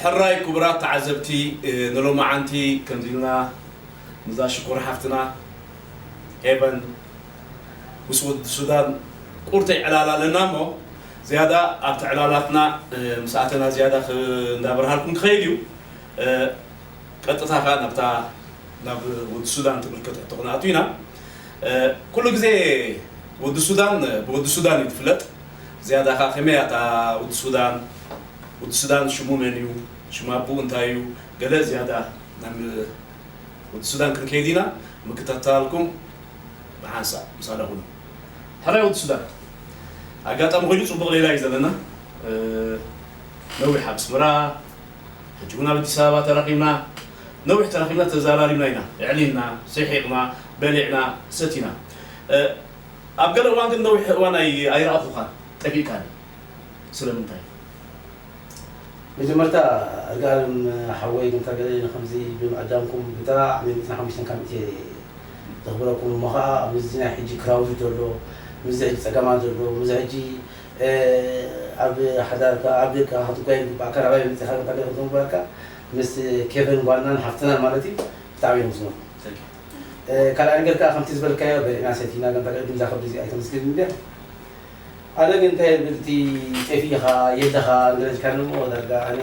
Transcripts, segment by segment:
ሕራይ ክቡራት ተዓዘብቲ፣ ንሎማዓንቲ ከምዚ ኢልና ምስዛ ሽኮር ሓፍትና ሄቨን ምስ ወዲ ሱዳን ቁርተይ ዕላል ኣለና እሞ፣ ዝያዳ ኣብቲ ዕላላትና ምስ ኣተና ዝያዳ እንዳብርሃልኩም ክኸይድ እዩ። ቀጥታ ከኣ ናብታ ናብ ወዲ ሱዳን ትምልከት ሕቶ ክንኣቱ ኢና። ኩሉ ግዜ ወዲ ሱዳን ብወዲ ሱዳን እዩ ዝፍለጥ። ዝያዳ ከኣ ከመይ እያ እታ ወዲ ሱዳን፣ ወዲ ሱዳን ሽሙ መን እዩ፣ ሽም ኣቦኡ እንታይ እዩ፣ ገለ ዝያዳ ናብ ወዲ ሱዳን ክንከይድ ኢና። ምክትታልኩም ብሓንሳእ ምሳና ኩኑ። ሕራይ ወዲ ሱዳን፣ ኣጋጣሚ ኮይኑ ጽቡቕ ሌላ እዩ ዘለና። ነዊሕ ኣብ ኣስመራ፣ ሕጂ እውን ኣብ ኣዲስ ኣበባ ተራኺብና፣ ነዊሕ ተራኺብና ተዘራሪብና ኢና። ኣዕሊልና፣ ስሒቕና፣ በሊዕና፣ ሰቲና። ኣብ ገለ እዋን ግን ነዊሕ እዋን ኣይረኣኹኻን፣ ጠፊእካኒ። ስለምንታይ? መጀመርታ እርጋለም ሓወይ ግን ተገለ ንከምዚ ብምዕዳምኩም ብጣዕሚ ሚእትን ሓሙሽተን ካብ ሚእቲ ዘኽብረኩም። እሞ ኸዓ ምስዚ ናይ ሕጂ ክራውድ ዘሎ፣ ምስዚ ሕጂ ጸገማት ዘሎ፣ ምስዚ ሕጂ ኣብ ሓዳርካ ኣብ ደቅኻ ክትጓየ ዝግባእካ ናባይ መጺኻ ግን ተገለ ክትምበረካ ምስ ኬቨን ጓልናን ሓፍትናን ማለት እዩ። ብጣዕሚ እዮም ዝነኹ። ካልኣይ ነገር ከዓ ከምቲ ዝበልካዮ በሊዕና ሰቲና ግን ተገለ ግን ዛ ከብዲ እዚኣ ኣይተመስግን እንድያ። ኣነ ግን እንታይ ብል እቲ ጠፊእኻ የለኻ እንድረጅካ ንሞ ዳርጋ ኣነ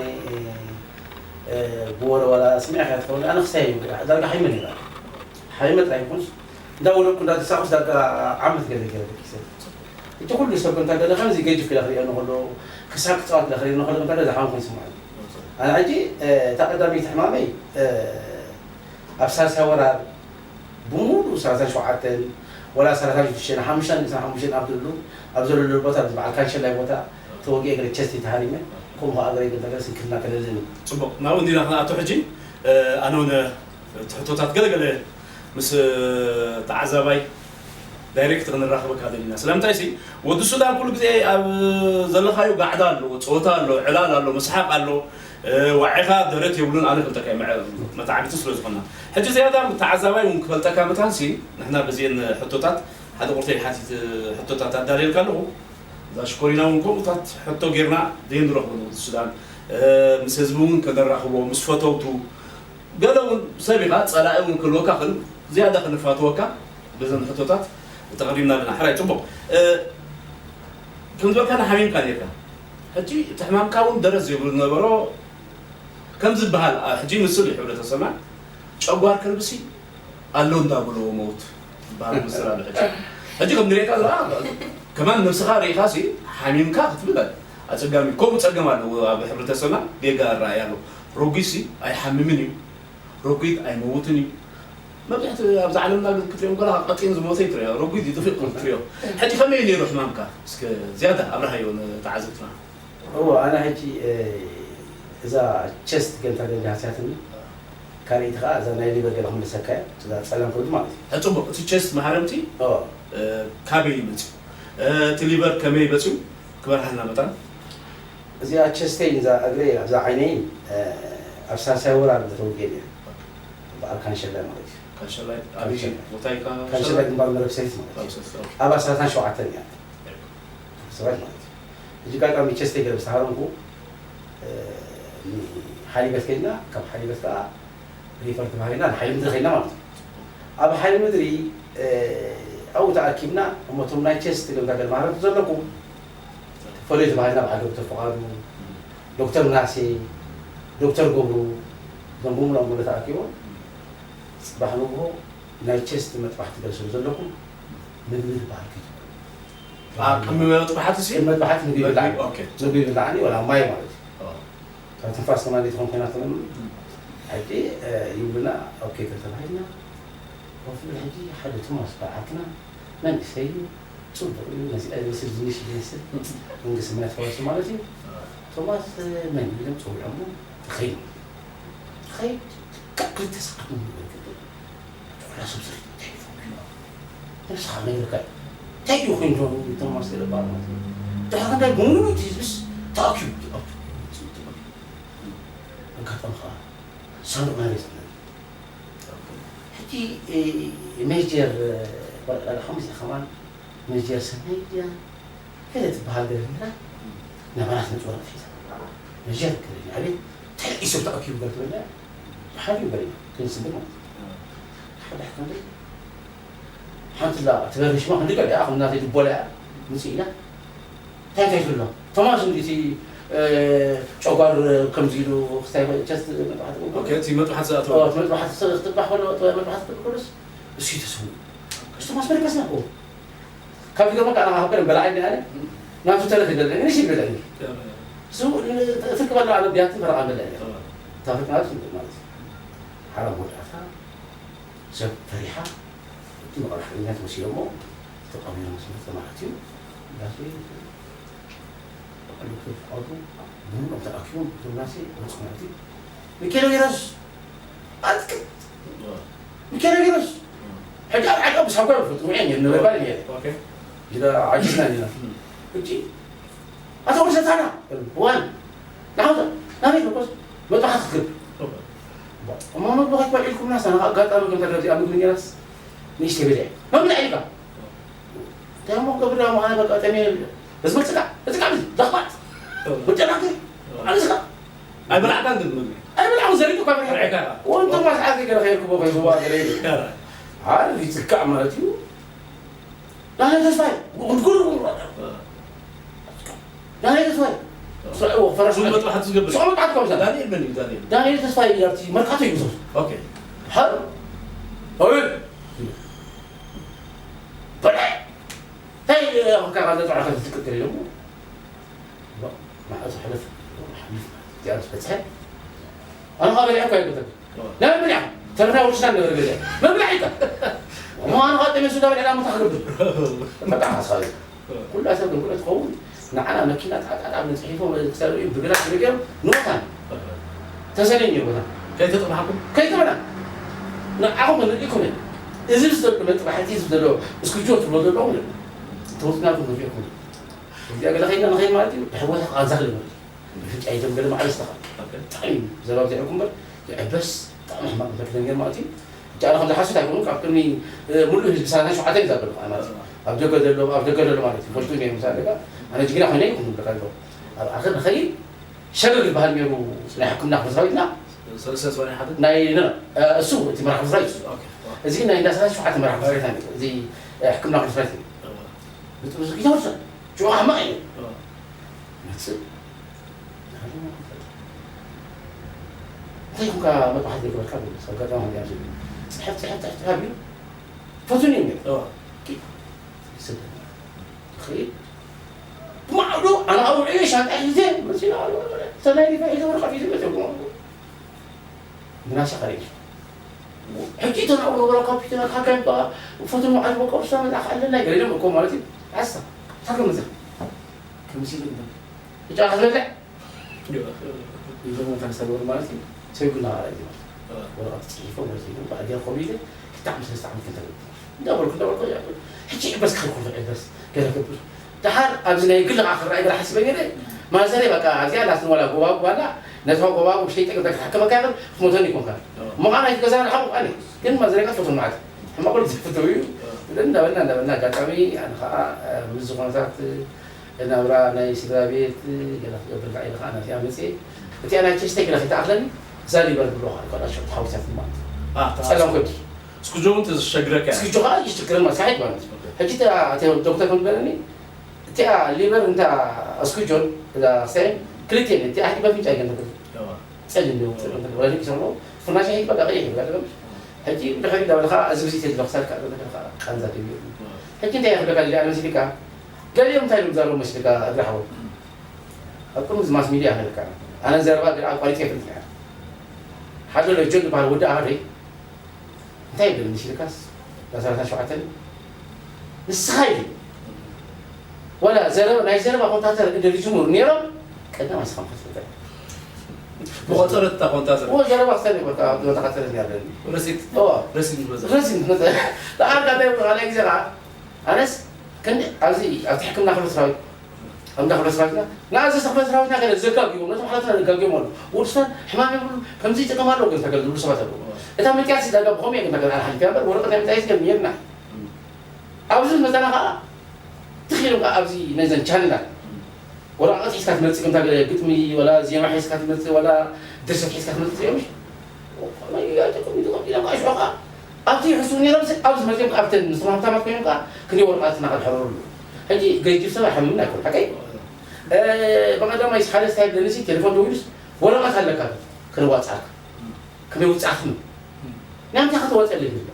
ብወረ ዋላ ስሚዕካ ትኸውን ኣነ ክሳይ ዳርጋ ሓይመ ነራ ሓይመ ጥራይ ይኹንስ እንዳወለድኩ እንዳተሳኹስ ዳርጋ ዓመት ገለ ገለ ደቂሰ እቲ ኩሉ ሰብ እንታ ገለ ከምዚ ገጅፍ ክለ ክሪኦ ንኸሎ ክሳብ ክፃወት ክለ ክሪኦ ንኸሎ እንታ ገለ ዝሓም ኮይኑ ስምዓኒ ኣነ ሕጂ እታ ቀዳመይቲ ሕማመይ ኣብ ሳልሳይ ወራር ብሙሉ ሰላሳን ሸውዓተን ወላ ሰላሳን ሽዱሽተን ሓሙሽተን ንሳ ሓሙሽተን ኣብ ዘለሉ ኣብ ዘለሉ ቦታ በዓል ካንሸላይ ቦታ ተወጊኤ ገለ ቸስቲ ተሃሪመ ከምኡ ከዓ ገለ ገለ ነገር ስንክልና ከለልን እዩ። ፅቡቕ ናብኡ እንዲና ክንኣቱ ሕጂ ኣነ እውን እቲ ሕቶታት ገለገለ ምስ ተዓዛባይ ዳይሬክት ክንራኸበካ ደሊና ስለምንታይ ሲ ወዲ ሱዳን ኩሉ ግዜ ኣብ ዘለኻዮ ጋዕዳ ኣሎ ፀወታ ኣሎ ዕላል ኣሎ መስሓቅ ኣሎ ዋዒኻ ደረት የብሉን ኣነ ፈልጠካ መተዓቢቲ ስለ ዝኾና ሕጂ ዝያዳ ተዓዛባይ እውን ክፈልጠካ መታን ሲ ንሕና በዚአን ሕቶታት ሓደ ቁርተይ ሓቲት ሕቶታት ኣዳልየልካ ኣለኹ እዛ ሽኮሪና እውን ከምኡታት ሕቶ ጌርና ዘይንረኽቦ ንወዲ ሱዳን ምስ ህዝቢ እውን ከነራኽቦ ምስ ፈተውቱ ገለ እውን ሰብ ኢኻ ጸላኢ እውን ክህልወካ ክእል ዝያዳ ክንፋትወካ በዘን ሕቶታት ተቐዲምና ኣለና ሕራይ ጽቡቕ ከም ዝበልካ ንሓሚምካ ኔርካ ሕጂ እቲ ሕማምካ እውን ደረት ዘይብሉ ዝነበሮ ከም ዝበሃል ሕጂ ምስል እዩ ሕብረተሰብና ጨጓር ከልብሲ ኣሎ እንዳበልዎ መውት ዝበሃል ምስል ኣሎ ሕጂ ሕጂ ከም ንሪእካ ዝረኣ ከማን ነብስኻ ርኢኻሲ ሓሚምካ ክትብል ኣጸጋሚ ከምኡ ጸገም ኣለዎ ኣብ ሕብረተሰብና ጌጋ ኣረኣእያ ኣሎ ረጒድሲ ኣይሓምምን እዩ ረጒድ ኣይመውትን እዩ መብዛሕቲ ኣብዚ ዓለምና ግን ክትሪኦም ከለካ ቀጢን ዝሞተ ይትሪኦ ረጒድ ይጥፍእ ክትሪኦ ሕጂ ከመይ ነይሩ ሕማምካ እስከ ዝያዳ ኣብርሃዮ ንተዓዘብትና እወ ኣነ ሕጂ እዛ ቸስት ገንታ ገንዲ ሃስያትኒ ካልኣይቲ ከዓ እዛ ናይ ሊቨር ገለ ክምልሰካ እያ እዛ ፀላም ከብዱ ማለት እዩ ሕፅቡቅ እቲ ቸስት ማህረምቲ እወ ካበይ ይመፅኡ እቲ ሊቨር ከመይ ይመፅኡ ክበርሃልና መጣን እዚኣ ቸስተይን እዛ እግረይ ኣብዛ ዓይነይን ኣብ ሳልሳይ ወር ኣብ ተወጊኤን እየ በዓል ካንሸላይ ማለት እዩ ካንሸላይ ኣበይ ቦታ እዩ ካንሸላይ ግንባር መረብ ሰሪት ማለት እዩ ኣብ ኣስራታን ሸውዓተን እያ ሰባት ማለት እዩ ሕጂ ጋጣሚ ቸስተይ ገለ ዝተሃረምኩ ሓሊበት ከድና ካብ ሓሊበት ከዓ ሪፈር ተባሂልና ንሓይሊ ምድሪ ከድና ማለት እዩ ኣብ ሓይሊ ምድሪ ኣብኡ ተኣኪብና እሞ እቶም ናይ ቸስት ገምታ ገለ ማህረምቲ ዘለኩም ፈለዩ ተባሂልና በዓል ዶክተር ፍቓዱ ዶክተር ምናሴ ዶክተር ገብሩ እዞም ብምሎም ገለ ተኣኪቦም ፅባሕ ንግሆ ናይ ቸስት መጥባሕቲ ገለ ስለ ዘለኩም ምግቢ ዝበሃል ከይትብሉ ቅድሚ መጥባሕቲ ሲ ቅድሚ መጥባሕቲ ምግቢ ይብላዕ ምግቢ ይብላዕኒ ወላ ማይ ማለት እዩ ካብ ትንፋስ ከማን ዘይትኾን ኮይና ትኾን ሕጂ ይብሉና ኦኬ ተተባሂልና ኮፍ ንብል ሕጂ ሓደ ቶማስ በዓልትና መንእሰይ እዩ ፅቡቅ እዩ ነዚኣ ዝመስል ድንሽ ይመስል መንግስቲ ምክንያት ተዋሲ ማለት እዩ ቶማስ መን ኢሎም ፀዊዖሞ ተኸይኑ ተኸይድ ካብ ክልተ ሰዓት ንግበር ግብር ኩላ ሰብ ዝርኢ እንታይ እዩ ኮይኑ ነብስኻ ነግርካ እዩ እንታይ እዩ ኮይኑ ቶም ማስተር ይበሃል ማለት እዩ ድሕሪ ክንደይ ብምሉእ እቲ ህዝብስ ተኣኪቡ ኣብቲ ኣጋጣሚ ከዓ ሳንዱቕ ናይ ሬሳ ሕጂ ሜጀር ወረዳ ሓሙስ ከማን ሜጀር ሰናይ ድያ ገለ ትበሃል ገለ ነራ ናባና ትመፅእ ወረቐት ሒዛ ሜጀር ገለ ኣቤት እንታይ ቂሱ ተኣኪቡ ገለ ትበልዕ ሓቢኡ ገለ እዩ ክንስንድር ማለት እዩ። ሓደ ሕካም ሓንቲ ላ ትበርሽ ማ ክንዲ ገለ እያ ከም ናተይ ድቦላ እያ ምጽእ ኢላ እንታይ እንታይ ትብሎ ተማስ እንዲቲ ጨጓር ከምዚ ኢሉ ክስታይ ቸስት መጥባሕቲ ኦኬ፣ እቲ መጥባሕቲ ዝኣተወ። ኦ፣ እቲ መጥባሕቲ ስ- ክትጥባሕ ከሎ እቲ መጥባሕቲ ክትብል ከሎስ እሱ እዩ ተስሙ እሱ ማስመለከስና እኮ ካብ ገመ ካና ካብ ቀደም በላዓይ ነኣለ ናቱ ተረክ ይደለ ንሽ ይበለ እሱ ፍክ በላ ኣነ ቢያትን ፈረቃ በለ ታፍክ ማለት ማለት ሓራም ወድኣታ ሰብ ፈሪሓ እቲ መቕረብ ሓርነት ወሲዶሞ ተቐቢሎም ስለ ተማሕትዩ ዳሴ በቃ ዶክተር ፍቃዱ ብምሉኦም ተኣኪቦም ዶክተር ምናሴ ወፁ ማለት እዩ። ሚካኤል ጌሮስ ኣትክት ሚካኤል ጌሮስ ሕጂ ኣብ ዓዲ ኣቡስ ሓጓ ይፈልጡ ውዕን እዮም ነበርባል እየ ኦኬ። ኢለ ዓጅዝና ኢና ሕጂ ኣቶ ወርሰታና ዋን ናውዛ ናበይ ንኮስ መጥባሕቲ ክትገብር እሞ መግቢ ከይትበልዑ ኢልኩምና ሳና ኣጋጣሚ ከም ተረዚ ኣብ ምግቢ ነራስ ንእሽተይ በሊዐ መብልዕ ኢልካ እንታይ እሞ ክገብር ዳ ምዃነ በቃ ጠሜ ህዝቢ ፅቃዕ ፅቃዕ ለኽባጥ ብጨናቂ ኣንስካ ኣይበላዕካን ግን ምግቢ ኣይበላዕኩ ዘሪጡ ካብ ርዕካ ወንቶም ኣስዓት ገለ ከይርክቦ ከይስዋ ገለ ኢሉ ዓር ይፅካዕ ማለት እዩ ዳንኤል ተስፋይ ጉድጉድ ዳንኤል ተስፋይ ስዑ ፈረስ ሱም መጥባሕቲ ዝገብር ስዑ መጥባሕቲ ከምዛ ዳንኤል መን እዩ ዳንኤል ዳንኤል ተስፋይ ኣብቲ መርካቶ እዩ ዝውሰድ ኦኬ ሓር ኦይ በላይ እንታይ ኢሉ ኢኻ ዘጥራዕካ ዝትቅጥር ኢሎሞ ንዓ ዝሕለፍ ሓሊፍ እዚኣ ዝበፅሐ ኣነ ኸዓ በሊዐ እኳ ይበተን ናይ መብልዕ ተረፍና ውርስና ነበረ ገዛ መብልዕ ኢልካ እሞ ኣነ ኸዓ ጠሜሱ እንዳበልዕና ምታ ክገብር መጣ ሓሳብ ኩላ ሰብ ግን ትኸውን ንዓና መኪና ጣጣጣ መፅሒፎ ክሳብ ብግራት ገይሮም ንወታን ተሰለኝ ቦታ ከይተጥባሕኩም ከይተበላ ንዓኹም ንሪኢኩም እዚ ዘሎ መጥባሕቲ እዚ ዘሎ እስክጆ ትብሎ ዘለኹም ተወፅናኩም ንሪኢኩም እዚኣ ገለ ከይድና ንኸይድ ማለት እዩ ብሕወታ ክኣዛኽል ማለት እዩ ብፍጫ ይቶም ገለ ማዕረ ዝተኻ ብጣዕሚ ዘባብ ዘይሕኩም በር ይዕበስ ብጣዕሚ ሕማቅ እንተክደን ገር ማለት እዩ ብቻ ኣነ ከም ዝሓስት ኣይኮኑ ካብ ቅድሚ ሙሉእ ህዝቢ ሰላሳ ሸውዓተ እዩ ዛበሉ ማለት እዩ ኣብ ደገ ዘሎ ኣብ ደገ ዘሎ ማለት እዩ ፈልጡ እዮም ምሳሌ ኣነ ጅግና ኮይነ ይኹን ብለካ ኣለኹ ኣብ ኣኽር ንኸይድ ሸገር ዝበሃል ነይሩ ናይ ሕክምና ክፍሊ ሰራዊትና ሰለስተ ሰማንያ ሓደ ናይ ነ- እ፣ እሱ እቲ መራሕ ክፍሊ ሰራዊት እዩ። ኦኬ። እዚ ናይ እንዳ ሰላሳ ሸውዓተ መራሕ ክፍሊ ሰራዊት እዩ። እዚ እ፣ ሕክምና ክፍሊ ሰራዊት እዩ። እዋ። ብጥብዙ ይተወርሰ ሽዑ ኣሕማቕ እዩ። እዋ። መፅእ እንታይ ኮንካ መጥባሕቲ ዘይገበርካ ብሉ ኣጋጣሚ ሃንዲያ ዝብል ፅሕፍ ፅሕፍ ፅሕፍ ፅሕፍ እዩ ፈቱኒ እዩ። እዋ። ይስደድ ይኸይድ ብማዕዶ ኣነ ኣብኡ ሻንጣ ሒዘ መፂና ተናይ ሪፋ ሒዘ ወረቐት ሒዘ መፅእኩ ምናሻ ኸሪድ ሕጂ ተናኡ ነበረ ካፒቴና ካካይባ ፈቱኑ ዓጅቦ ቀብሳ መጣ ኣለና ገለ እኮ ማለት እዩ ዓሳ ታከ መዘ ከምዚ ይብል ሕጂ ኣኽበለ ይዞም ተሰበር ማለት እዩ ሰይጉና ራይ ማለት ወረቐት ፅሒፎም ወሲዶም ብኣዲያ ኮሚቴ ክልተ ዓመት ሰለስተ ዓመት ክንተገብር እንዳበልኩ እንዳበልኩ ሕጂ ዕበስ ክኸውን ዕበስ ገለ ክብል ደሓር ኣብዚ ናይ ግልኻ ክረኣይ ገለ ሓሲበ ገለ ማዘረይ በቃ ኣብዚኣ ናትን ዋላ ጎባጉብ ኣላ ነታ ጎባጉብ ሸይጠ ገዛ ክትሓከመካ ይኽእል ክትሞተኒ ይኮንካ እሞ ከዓ ናይቲ ገዛ ንሓቑ ኣነ ግን ማዘረይ ከ ትፈትዎ ማለት ሕማቕ ወዲ ዝፍተው እዩ እንዳበልና እንዳበልና ኣጋጣሚ ኣነ ከዓ ምስ ዝኾነታት ናብራ ናይ ስድራ ቤት ገለ ክገብር ከዓ ኢለ ከዓ ናብዚኣ መፅየ እቲኣ ናይ ቸስተይ ገለ ከይተኣኽለኒ እዛ ሊበር ብሎ ከዓ ይኮና ሸ ተሓዊሳት ማለት ጸገም ከብዲ እስኩጆ እውን ተዘሸግረካ እስኩጆ ከዓ ይሽግረን ማለት ሳሒት ማለት ሕጂ ዶክተር ከም ዝበለኒ እቲኣ ሊበር እንታ እስኩጆን እዛ ክሳይን ክልቲኤን እቲኣ ሕጂ በፍንጫ ይገን ጸሊም ጸሊም ተግባር ይሰምዑ ፍናሽ ይባል ቀይሕ ይባል ሕጂ ድሕሪ እንዳበልካ እዚ ብዚ ተድሎ ክሳልካ ኣለካ ቃንዛ ትብሉ ሕጂ እንታይ ይኽበካ ሊኣ መሲልካ ገሊኦም እንታይ ኢሎም ዛረቡ መሲልካ እግሪ ሓወይ ኣብ ቅድሚ እዚ ማስ ሚድያ ክልካ ኣነ ዘረባ ገለ ኣቋሪፀ ይፈልጥ እያ ሓደ ለጆን ዝበሃል ወዲ ኣህሪ እንታይ ይብል መሲልካስ ዳ ሰላሳ ሸውዓተ ንስኻ ኢሉ ዋላ ዘረባ ናይ ዘረባ ኮንታክተር እንደ ዝጅምሩ ነይሮም ቀዳማይ ስኻ ምኸፍተ ብቆፀረት እታ ኮንታክተር እዎ ዘረባ ክሰል ይበልካ ኣብ ዘመተኻተረ ያለን ረሲት እዎ ረሲት ዝበዛ ረሲት መፀ ተኣርካ እንታይ ብኻላይ ግዜ ከዓ ኣነስ ክንዲ ኣብዚ ኣብቲ ሕክምና ክፍለ ሰራዊት ኣብ እንዳ ክፍለ ሰራዊትና ንኣዘዝቲ ክፍለ ሰራዊትና ገለ ዘጋግዮም ነቶም ሓላፍና ዘጋግዮም ኣለዉ ውድስና ሕማም የብሉ ከምዚ ይጥቀም ኣለዎ ግን ተገል ዝብሉ ሰባት ኣለዉ እታ መጥያሲ ዳጋ ብኸምኡ እየ ግን ተገል ሓሊፍ እያ እምበር ወረቀት ናይ መጥያሲ ገል ነርና ኣብዚ መፀና ከዓ ትኽኢሎም ከዓ ኣብዚ ነዘን ቻነላት ወረቐት ሒዝካ ትመፅእ ከምታ ገለ ግጥሚ ወላ ዜማ ሒዝካ ትመፅእ ወላ ድርሰት ሒዝካ ትመጽእ እዮም። ኣይጠቅም ይጠቅም ኢሎም ከዓ ሽዑ ከዓ ኣብቲ ይሕስቡ ነይሮም። ኣብዚ መፅኦም ከዓ ኣብተን ምስቶም ሃብታማት ኮይኖም ከዓ ክንደይ ወረቃትና ከድሕረሩ ኣለዉ። ሕጂ ገጅፍ ሰብ ኣይሓምምን ኣይኮን ሓቀይ። ብቀዳማይ ሓደ ስታይ ደንሲ ቴሌፎን ደዊሉስ ወረቀት ኣለካ ክነዋፅኣካ ከመይ ውፅኣትኒ ናምታ ከተዋፅኣለይ ይብል።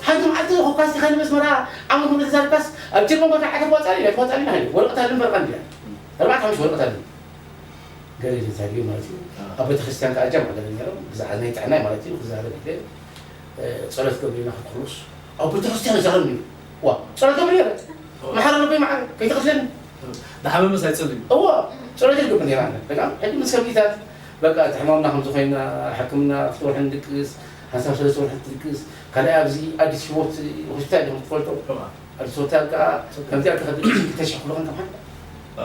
ሓንቲ መዓልቲ ኮካስ ዲኻ ንመስመራ ዓመት ሙሉ ተዛርካስ ኣብ ጀርመን ቦታ ዓተ ተዋፅኣለይ ተዋፅኣለይ ወረቀት ኣለን በርቃ እንዲያ። ኣርባዕተ ሓሙሽተ ወረቀት ኣለን ገለ ተዛሪቡ ማለት እዩ። ኣብ ቤተክርስትያን ከዓ ጃም ገለ ነይሮም ብዛዕባ ናይ ጥዕናይ ማለት እዩ ክዛረብ ኢለ ጸሎት ገብርና ክትኩሉስ ኣብ ቤተክርስትያን ይዛረብ ነይሩ። ዋ ጸሎት ገብር ነይረ። መሓረ ረቢ መዓረ ከይትቅትለኒ። ንሓመመስ ኣይጸልዩ። እዎ ጸሎት ይገብር ነይራ። ሕጂ ምስ ከቢታት በቃ እቲ ሕማምና ከምዚ ኮይና ሕክምና ክልተ ወርሒ ንድቅስ ሓንሳብ ሰለስተ ወርሒ ትድቅስ ካልኣይ ኣብዚ ኣዲስ ህይወት ሆስፒታል ኢኹም ትፈልጦ ኣዲስ ሆስፒታል ከዓ ከምዚ ኣልካ ክትድቅስ ክልተ ሽሕ ክብለኹም ከም ሓንቲ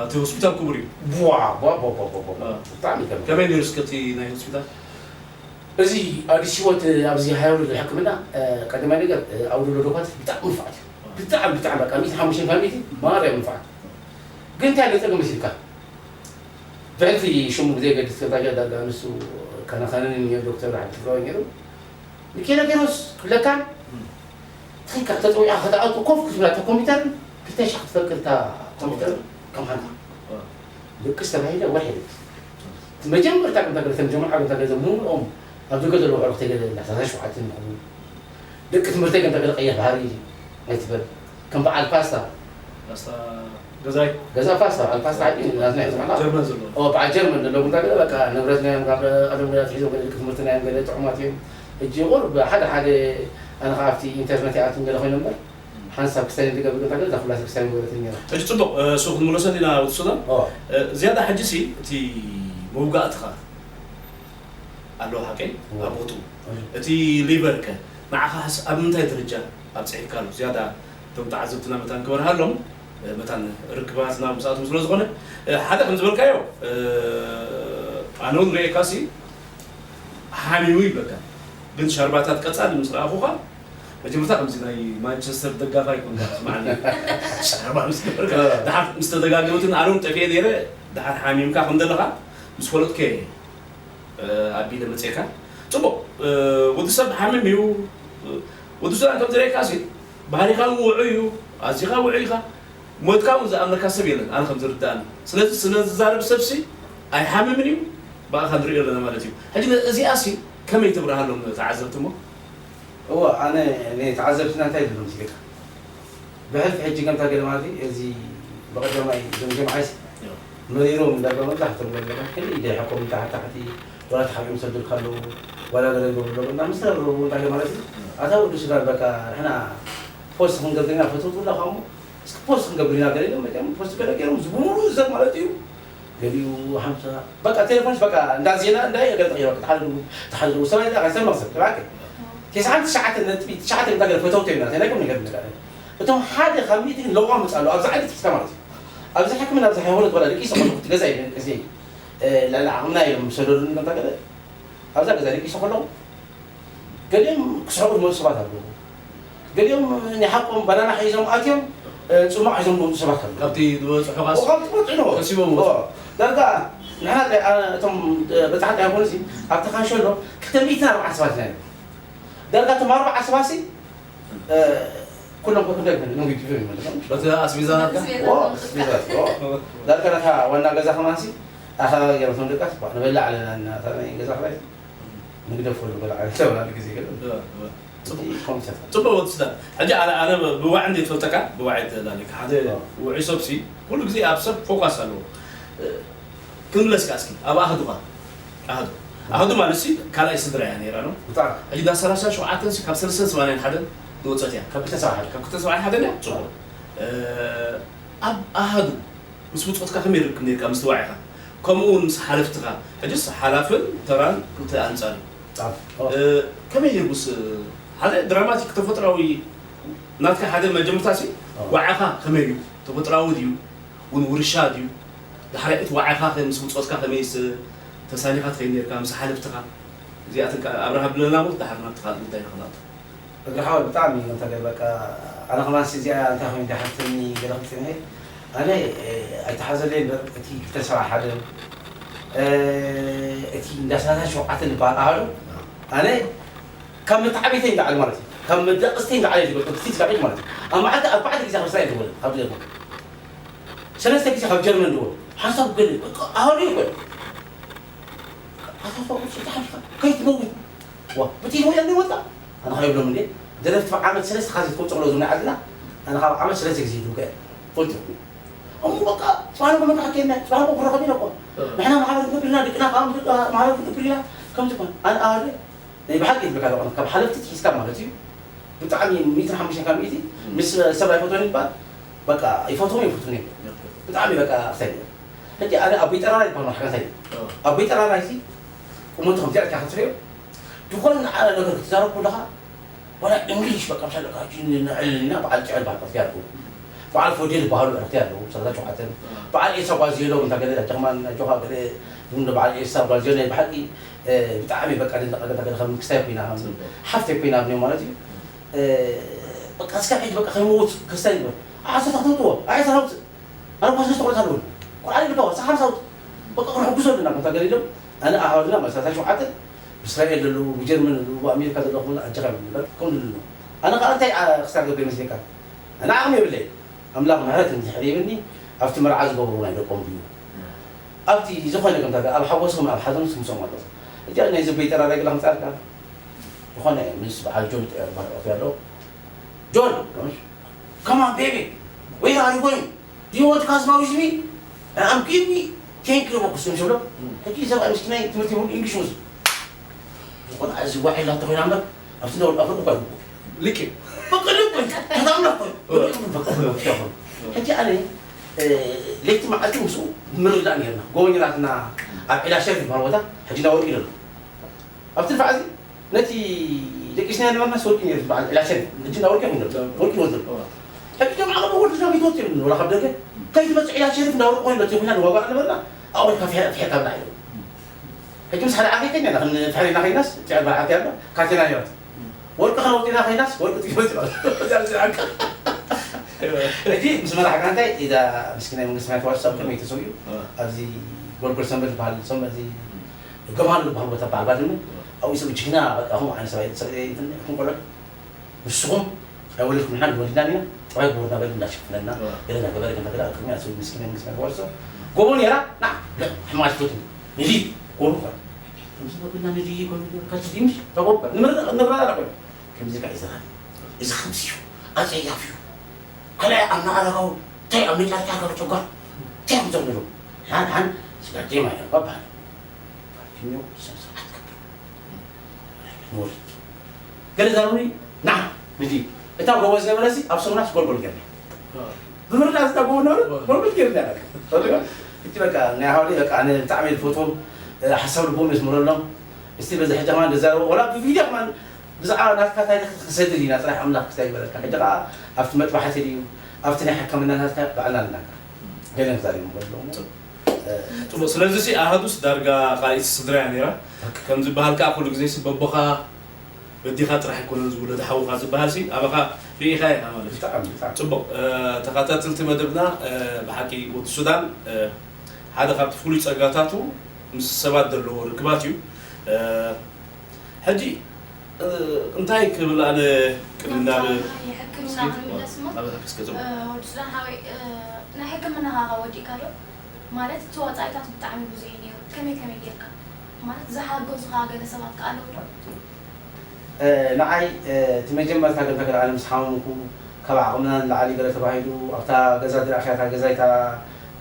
እቲ ሆስፒታል ክቡር እዩ። ቡዋ ቡዋ ቡዋ ቡዋ ቡዋ ቡዋ ብጣዕሚ ይገርም። ከመይ ነይሩ እስከ እቲ ናይ ሆስፒታል? እዚ ኣዲስ ህይወት ኣብዚ ሃይወል ሕክምና ቀዳማይ ነገር ኣብ ደሎ ዶኳት ብጣዕሚ ንፋዓት እዩ። ብጣዕሚ ብጣዕሚ በቃ ሚእቲ ሓሙሽተ ካብ ሚእቲ ማርያም ንፋዓት። ግን እንታይ ገጸ መሲልካ ብሕልፊ ሽሙ ብዘየገድስ ከዛ ዳጋ ንሱ ከነኸነኒ ዶክተር ዓዲ ትግራዊ ነይሩ። ንኬነገሮስ ክብለካን ትኽክል ተፀዊዕካ ከተኣቱ ኮፍ ክትብላ እታ ኮምፒውተር ክልተ ሺሕ ክትፈቅድ እታ ኮምፒውተር ከም ሓንቲ ድቅስ ተባሂለ ወርሒ ድቅስ መጀመርታ ከምታ ገለ ከም ጀምዓ ከምታ ገለ ሙሉኦም ኣብ ደገ ዘለዉ ኣዕሩኽተይ ገለ እንዳሳሳ ሸውዓተ ንኹኑ ደቂ ትምህርተይ ከምታ ገለ ቀይሕ ባህሪ ኣይትበል ከም በዓል ፓስታ ፓስታ ገዛይ ገዛ ፓስታ በዓል ፓስታ ዓዲ ናትና እዩ ዝመላ ጀርመን ዘሎ ኦ በዓል ጀርመን ዘለዉ እንታይ ገለ በቃ ንብረት ናይ ካብ ቀደም ገለ ትሒዞም ገለ ደቂ ትምህርቲ ናይ ገለ ጥዑማት እዮም ሕጂ ቁር ብሓደ ሓደ ኣነ ከዓ ኣብቲ ኢንተርነት ይኣትን ገለ ኮይነ እምበር ሓንሳብ ክስታይ ዝገብር እንታይ ገለ እዛ ኩላ ክስታይ ዝበለት ነራ ሕጂ ፅቡቅ እሱ ክንምለሰ ዲና ወዲ ሱዳን ኦ ዝያዳ ሕጂ ሲ እቲ መውጋእትኻ ኣለዎ ሓቀይ ኣብ ቦትኡ እቲ ሊቨር ከ ንዓኻስ ኣብ ምንታይ ደረጃ ኣብፅሒካ ኣሎ ዝያዳ እቶም ተዓዘብትና መታን ክበርሃሎም መታን ርክባትና ምስኣቶም ስለ ዝኾነ ሓደ ከም ዝበልካዮ ኣነ እውን ርእየካ ሲ ሓሚሙ ይብለካ ግን ሸርባታት ቀፃሊ ምስ ረኣኹኻ መጀመርታ ከምዚ ናይ ማንቸስተር ደጋፋይ ኮንካ ትስማዓኒ ሸርባ ምስ ገበርካ ድሓር ምስ ተደጋገመትን ኣነ እውን ጠፊኤ ነይረ ድሓር ሓሚምካ ከም ዘለኻ ምስ ፈለጥኩ እየ ኣቢለ መፅኤካ ፅቡቅ ወዲ ሰብ ሓምም እዩ ወዲ ሱዳን ከም ዝረእካ ሲ ባህሪኻ እውን ውዑይ እዩ ኣዚኻ ውዑይ ኢኻ ሞትካ እውን ዝኣምነካ ሰብ የለን ኣነ ከም ዝርዳእኒ ስለዚ ስለ ዝዛረብ ሰብ ሲ ኣይሓምምን እዩ ብኣኻ ንሪኦ ኣለና ማለት እዩ ሕጂ እዚኣ ሲ ከመይ ትብርሃሎም ተዓዘብቲ እሞ እወ ኣነ ንተዓዘብትና እንታይ ዝብሎም ሲልካ ብሕልፊ ሕጂ ከምታ ገለ ማለት እዩ እዚ ብቐዳማይ እዞም ጀምዓይስ መሪሮም እንዳበሉ መብዛሕትኦም ገለ ገለ ክንደይ ደይሐቆም ታሕቲ ታሕቲ ወላ ተሓቢኦም ሰዱልካ ኣለዉ ወላ ገለ ዝገብሩ ኣለዉ እና ምስ ተረብረቡ እንታይ ማለት እዩ ኣታ ወዲ ሱዳን በቃ ንሕና ፖስት ክንገብር ኢና ፈትውቱ ኣለኻ እሞ እስኪ ፖስት ክንገብር ኢና ገለ ኢሎም መፅኦም ፖስት ገለ ገይሮም ዝብሉ ሰብ ማለት እዩ ገሊኡ ሓምሳ በቃ ቴሌፎንስ በቃ እንዳ ዜና እንዳ ገለ ተቐይሩ በቃ ተሓልሉ ተሓልሉ ሰባት ኢልካ ሰብ መቕሰብ ተባዕከ ቴስዓን ትሽዓተን ነጥቢ ትሽዓተ እንታይ ገለ ፈተውቶ ኢና እንታይ ቁም ነገር ነገር እቶም ሓደ ካብ ሚእቲ ግን ለዋም ምጻሉ ኣብዚ ዓዲ ትሕዝካ ማለት እዩ ኣብዚ ሕክምና ኣብዚ ሃይሆለት ወላ ደቂሰ ከለኹ እቲ ገዛ ይበል እዚ ልዕሊ ዓቕምና እዮም ሰደዱኒ እንታይ ገለ ኣብዛ ገዛ ደቂሰ ከለኹ ገሊኦም ክስሕቑ ዝመፁ ሰባት ኣለዉ ገሊኦም ናይ ሓቆም ባናና ሒዞም ኣትዮም ፅሟቕ ሒዞም ዝመፁ ሰባት ኣለዉ ካብቲ ዝበፅሑ ካብቲ ዝበፅሑ ከሲቦም ዳርጋ ንሕና እቶም በፃሕቲ ኣይኮኑሲ ኣብቲ ካንሸሎ ክልተ ሚእትን ኣርባዕተ ሰባት ኢና ዳርጋ እቶም ኣርባዓ ሰባሲ ኩሎም ኮፍ እንዳይኮኑ ንግዲ ይመለሶም በቲ ኣስቤዛ ናትካ ኣስቤዛ ዳርጋ ናታ ዋና ገዛ ከማንሲ ኣኸባቢ ገይሮም ደቃስ ንበላዕ ኣለና እናታ ናይ ገዛ ክራይ ንግደፎ ዝበል ዓይነት ተባሃሊ ግዜ ገለ ኮምፒተር ፅቡቅ ወዲ ሱዳን ሕጂ ኣነ ኣነ ብዋዒ እንደ ትፈልጠካ ብዋዒ ትላለ ሓደ ውዑይ ሰብሲ ኩሉ ግዜ ኣብ ሰብ ፎካስ ኣለዎ ክንብለስካ እስኪ ኣብ ኣህዱኻ ኣህዱ ኣህዱ ማለት ሲ ካልኣይ ስድራ እያ ነይራ ነው ብጣዕሚ ሕጂ ዳ ሰላሳ ሸውዓተን ሲ ካብ ሰለስተን ሰማንያን ሓደን ዝወፀት እያ ካብ ክልተ ሰብዓ ሓደ ካብ ክልተ ሰብዓ ሓደን እያ ፅቡቅ ኣብ ኣሃዱ ምስ ብፆትካ ከመይ ርክብ ነርካ ምስ ተዋዒኻ ከምኡ እውን ምስ ሓለፍትኻ ሕጅስ ሓላፍን ተራን ክልተ ኣንፃር እዩ ከመይ ነርጉስ ሓደ ድራማቲክ ተፈጥራዊ ናትካ ሓደ መጀመርታ ሲ ዋዕኻ ከመይ እዩ ተፈጥራዊ ድዩ እውን ውርሻ ድዩ ዳሕራይ እቲ ዋዕኻ ምስ ብፆትካ ከመይስ ተሳኒኻ ትኸይድ ነርካ ምስ ሓለፍትኻ እዚኣትን ኣብርሃ ብለና ሞ ዳሕር ናብቲ ካልእ ጉዳይ ንኽናቱ እግሪ ሓወይ ብጣዕሚ እዩ እንተ በቃ ኣነ ከማን እዚኣ እንታይ ኮይኑ ዳሓተኒ ገለ ክፅንሐ ኣነ ኣይተሓዘለይ እምበር እቲ ክልተ ሰብዓ ሓደ እቲ እንዳ ሰላሳ ሸውዓተ ዝበሃል ኣሃዱ ኣነ ካብ መተዓቢተይ ንላዕሊ ማለት እዩ፣ ካብ መዳቕስተይ ንላዕሊ ዝገልጾ ፊት ላፊት ማለት እዩ። ኣብ መዓልቲ ኣርባዕተ ግዜ ካብ እስራኤል ደወለ፣ ካብ ጀርመን ሰለስተ ግዜ ካብ ጀርመን ደወለ። ሓንሳብ ገለ በቃ ኣሃዱ ይኮን ኣሳሳቁ ሓሊካ ከይትመውት ዋ ብቲ ይወያ እንደ ወጣ ኣነ ካብ ይብሎም እንዴ ደረፍቲ ዓመት ሰለስተ ካሴት ከውፅእ ዝብና ዓድና ኣነ ካብ ዓመት ሰለስተ ግዜ ይድውቀ ፈልጥ እሞ በቃ ጽባሕ ንግሆ መድረኽ ከይድና፣ ጽባሕ ንግሆ ክረኸብ ኢና እኮ። ንሕና ማሕበር ክንገብር ኢና፣ ደቅና ከኣ ምስ ደቂ ማሕበር ክንገብር ኢና። ከምዚ እኮ። ኣነ ኣደ ናይ ብሓቂ ይብለካ ኣለኹ፣ ካብ ሓለፍቲ ትሒዝካ ማለት እዩ። ብጣዕሚ ሚእትን ሓሙሽተን ካብ ሚእቲ ምስ ሰብ ኣይፈትዎን ይባል። በቃ ይፈትዎም ይፈትዉን እዮም። ብጣዕሚ በቃ ክሳይ ነይሩ። ሕጂ ኣነ ኣቦይ ጠራራ ይባል፣ ማሕበር እንታይ እዩ? ኣቦይ ጠራራ እዚ ቁመቱ ከምዚኣ ኢልካ ክትርእዮ፣ ዝኾነ ንዓና ነገር ክትዛረብ ከለኻ፣ ዋላ እንግሊሽ በቃ፣ ምሳሌ፣ ካብ ሕጂ ንዕልል ኢና፣ በዓል ጥዑል በዓል ዕረፍቲ ኣለዉ። በዓል ፎዴል ዝበሃሉ ዕረፍቲ ኣለዉ፣ ሰላሳ ሸውዓተ። በዓል ኤሳ ጓዝየሎም፣ እንታ ገለ፣ ጀርማን፣ ኣጆኻ፣ ገለ፣ እንዶ በዓል ኤሳ ጓዝየሎም፣ ናይ ብሓቂ፣ እ፣ ብጣዕሚ በቃ፣ ደንደቕ፣ ገለ፣ ገለ፣ ከም ክስታይ ኮይና፣ ከም ሓፍተይ ኮይና፣ ኣብኒ ማለት እዩ። እ፣ በቃ፣ እስካብ ሕጂ በቃ፣ ከይመውት ክስታይ ይግበር። ዓሰርተ ተውጥዎ፣ ዓሰርተ ተውጥዎ። ኣነ ኳስ ተቆርታ ኣለዎ። ቆልዓ ይልካ ወሳ ሓምሳ ወጥ። በቃ ክንሕግዞ ኣለና፣ ከምታ ገለ ኢሎም። ኣነ ኣሃዱና፣ መሳታ ሸውዓተ፣ ብእስራኤል ዘለዉ፣ ብጀርመን ዘለዉ፣ ብኣሜሪካ ዘለዉ፣ ኣጀኻ ይብሉ። ከምኡ ኢሉ ኣሎ። ኣነ ከኣ እንታይ፣ ኣ፣ ክሳብ ገብረ ይመስለካ? ኣነ ዓቕሚ የብለይ። ኣምላኽ ምሕረት እንድሕር ይብኒ፣ ኣብቲ መርዓ ዝገብሩ ናይ ደቆም ድዩ? ኣብቲ ዝኾነ ከምታ ገ-፣ ኣብ ሓጎሶም፣ ኣብ ሓዘኖም ስምሶም ኣለዉ። እዚኣ ናይ ዝበይ ጠራራይ ገላ ከምጻልካ? ዝኾነ ምስ በዓል ጆን፣ እ፣ ባርዖት ኣሎ። ጆን፣ come on, baby. Where are you going? Do you want to come with me? And I'm give me ten kilo box, you know. ሕጂ ሰብኣይ ምስኪናይ ትምህርቲ ይብሉ እንግሊሽ ወስዱ። ዝኾነ እዚ ዋዒላ ተኾይና እምበር፣ ኣብቲ ነውር ኣፍርቁ እኳ ይብሉ። ልክ እዩ። በቃ ልክ እዩ። ከዛም ነው እኮ። በቃ ልክ እዩ። ሕጂ ኣነ፣ እ፣ ለይቲ መዓልቲ ምስኡ ምርዳእ ነርና። ጎበኛታትና ኣብ ዒላ ሸሪፍ ዝበሃል ቦታ፣ ሕጂ እንዳወርቂ ይደሎ። ኣብቲ ድፋዕ እዚ፣ ነቲ ደቂስና ነበርና፣ ወርቂ ነይሩ ዝበሃል ዒላ ሸሪፍ። ሕጂ እንዳወርቂ ይኹን ዘሎ። ወርቂ ይወስዱ። ሕጂ ቶም ዓቕሚ ወርቂ ዛቢት ወርቂ ይብሉ፣ ወላ ካብ ደገ። ከይትመጽእ ዒላ ሸሪፍ እንዳወርቂ ኮይኑ፣ ነቲ ኮይና ንዋጋ ነበርና፣ ኣወል ካፌ፣ ካፌ ካብ ላዕሊ። ሕጂ ምስ ሓደ ዓርከይ ከይድና ኢና፣ ክንፍሕር ኢልና ከይድናስ፣ እቲ ኣርባዕተ ዓርከይ ኣሎ፣ ካቴና ነይራት። ወርቂ ከነውጽእ ኢና ከይድናስ፣ ወርቂ ጥይት ይወጽእ ኣሎ። እዚኣ፣ እዚኣ ዓርካ። ሕጂ ምስ መራሕካ እንታይ፣ ኢዛ ምስኪናይ መንግስቲ ማይ ተዋስኦ ኣብ ቅድሚ ተሰዊኡ፣ ኣብዚ ጎልጎል ሰንበት ዝበሃል፣ ሰንበት እዚ ገማሉ ዝበሃል ቦታ በዓል ባድመ፣ ኣብኡ ሰብ ጅግና፣ በቃ፣ ከምኡ ዓይነት ሰብኣይ፣ ሰብኣይ እንትን፣ ይኹን ቆልዑ። ንስኹም ኣይወለድኩም፣ ንሕና ግን ወሊድና ኢና፣ ጠባይ ግበሩና በል እንዳሸፈነና፣ እዋ። ገለ እናገበረ፣ ገለ እናገበረ፣ ኣብ ቅድሚያ እሱ ምስኪን፣ ምስኪን ተወርሶ። ጎቦ ነይራ፣ ና፣ ለ-፣ ሕማቅ ትፈትኒ። ንዲ፣ ጎቦ እኳ። ከምዚ መብልና ንዲ፣ ጎቦ፣ ካልሲ ድምሽ፣ ተጎባ። ንምርዳ-፣ ንረዳዳ ኮይኑ። ከምዚ ከ ይዘራኒ። እዚ ከምዚ እዩ፣ ኣጸያፊ እዩ። ካልኣይ ኣብ ንኣረጋዊ፣ እንታይ ኣብ መጫርጫ ካብ ጨጓር፣ እንታይ ኣብ ዘብሎ። ሓን፣ ሓን፣ ስጋዴ ማይ እኳ በሃል። ፓርቲኞ ስነ ስርዓት ክብር። ንወርድ። ገለ ዛሩኒ፣ ና፣ ንዲ። እታ ጎቦ ዝነበረሲ ኣብ ሰሙናስ ጎልጎል ገርኒ። ብምርዳእ እታ ጎቦ ነበረ፣ ጎልጎል ገርኒ ኣለካ። ፈለጋ፣ እቲ በቃ፣ ናይ ሃወደይ በቃ፣ ኣነ ብጣዕሚ ዝፈትዎም፣ እ፣ ሓሳብ ልቦም የስምረሎም። እስቲ በዚ ሕጂ ከማን ንዛረቦ፣ ወላ ብቪድዮ ከማን ብዛዕባ ናትካ ታሪኽ ክሰድድ ኢና፣ ጥራሕ ኣምላኽ ክስታይ ይበለካ። ሕጂ ከኣ ኣብቲ መጥባሕቲ ድዩ፣ ኣብቲ ናይ ሕክምና ናትካ ባዕልና ኣለና። ገለ ንዛረብ ንበሎም። ጽቡቕ። እ፣ ጽቡቕ። ስለዚ ሲ ኣሃዱስ ዳርጋ ካልኣይቲ ስድራ እያ ነይራ። ትክክል። ከም ዝበሃል ከኣ ኩሉ ግዜ ሲ በቦኻ በዲኻ ጥራሕ ኣይኮነን ዝውለድ ሓውኻ ዝበሃል ሲ ኣባኻ ርኢኻ ኢኻ ማለት እዩ። ብጣዕሚ፣ ብጣዕሚ። ጽቡቕ። እ፣ ተኸታተልቲ መደብና፣ እ፣ ብሓቂ ወዲ ሱዳን፣ እ፣ ሓደ ካብቲ ፍሉይ ጸጋታቱ ምስ ሰባት ዘለዎ ርክባት እዩ። እ፣ ሕጂ፣ እ፣ እንታይ ክብል ኣነ ቅድሚ ናብ ናይ ሕክምና እስኪ፣ ክንምለስ እሞ፣ ናብ ሕክምና እስኪ፣ እ፣ ወዲ ሱዳን ሓወይ፣ እ፣ ናይ ሕክምና ኻኻ ወዲእካ ዶ? ማለት እቲ ወጻኢታት ብጣዕሚ ብዙሕ እዩ ነይሩ። ከመይ ከመይ ጌርካ? ማለት ዝሓገዙኻ ገለ ሰባት ከ ኣለዉ ዶ? እ፣ ንዓይ፣ እ፣ እቲ መጀመርታ ገለ ተገለ ኣነ ምስ ሓመምኩ፣ ካብ ዓቕምና ንላዕሊ ገለ ተባሂሉ፣ ኣብታ ገዛ ድራእኽያ፣ እታ ገዛይ፣ እታ